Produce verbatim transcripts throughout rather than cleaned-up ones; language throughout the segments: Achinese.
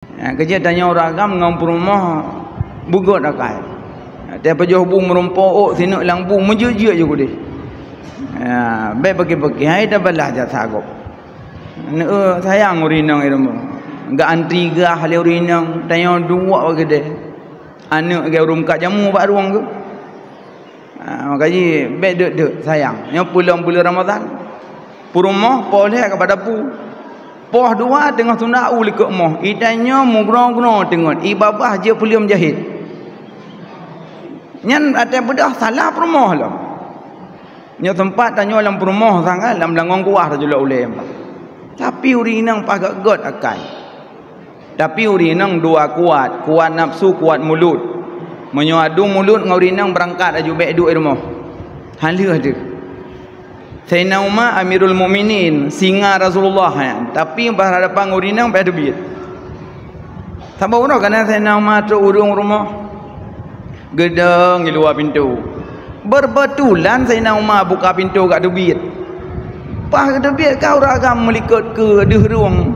Ha, keu jeuet tanyoe ureueng agam ngon peurumoh beugöt akai. Tiep pajoh bu meureumpok ôk sineuk lam bu meujeuet-jeuet ju keudeh. Ha, bèk peuki-peuki, hai tabalaih jasa gob. Neu sayang ureueng inong i rumoh. Geuantri gah lé ureueng inong, tanyoe duek bak keudè. Aneuk geuh ureueng ka jamu bak rueng geuh. Ha, maka jih bèk deuk-deuk sayang. Nyoe peulom buleuen Ramadhan. Peurumoh poh lhèe ka bak dapu. Poh dua teungoh sunat u likot moh. I tanyoe mugroe-groe teungeut. I babah jeuet peuleuem jahét. Nyan até beudoh salah peurumoh lom. Nyoe teumpat tanyoe lam peurumoh sangat, lam langong kuah tajulok ulèe. Tapi ureueng inong paih göt-göt akai. Tapi ureueng inong dua kuat, kuat nafsu, kuat mulut. Meunyoe adu mulut ngon ureueng inong, beurangkat aju, bèk duek i rumoh. Hana lheueh deuh. Saidina Umar Amirul Mukminin, singa Rasulullah nyan, tapi bak hadapan ureueng inong bèk teubiet. Saboh uroe kana Saidina Umar trok ureueng rumoh. Geudong di luwa pintoe. Beubeutulan Saidina Umar buka pintoe gak teubiet. Paih geuteubiet ka ureueng agam meulikot keu deuh rueng.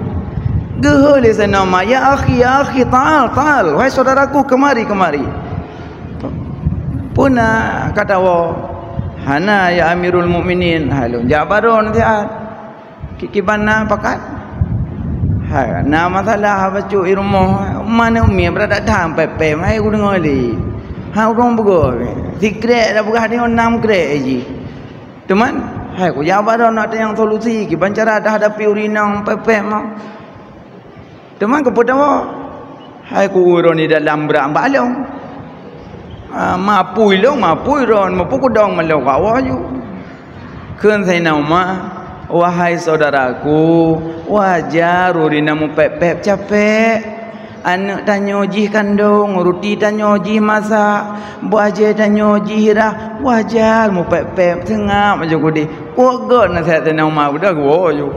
Geuhôi lé Saidina Umar, "Ya akhi, ya akhi, ta'al, ta'al. Wahai saudaraku, kemari, kemari." "Peue na?" kata woe. "Hana, ya Amirul Mukminin." "Hai lôn jak baroe nasihat." "Ki-, kiban na pakat?" "Hai, na masalah bacut i rumoh. Mana umi beradak tham pèpèm, hai kudeungoe lé. Ha, ureueng beugöt. Sikrek dah peugah nyoe nam krek jih. Teuma, hai kujak bak droeneuh tanyong solusi, kiban cara tahadapi ureueng inong pèpèm." Teuma keupeue tawoe? Hai ku ureueng di dalam brat bak lôn. Ah, mapui lôn, mapui droen, mapui kudong malôn kawa ju. Kheun Saidina Umar, "Wahai saudaraku, wajar ureueng inong meupèp-pèp capek. Aneuk tanyoe jih kandong, ruti tanyoe jih masak, buah jai tanyoe jih rah, wajar meupèp-pèp, seungab aja keudeh." Kok göt nasihat Saidina Umar, beudôh geuwoe ju.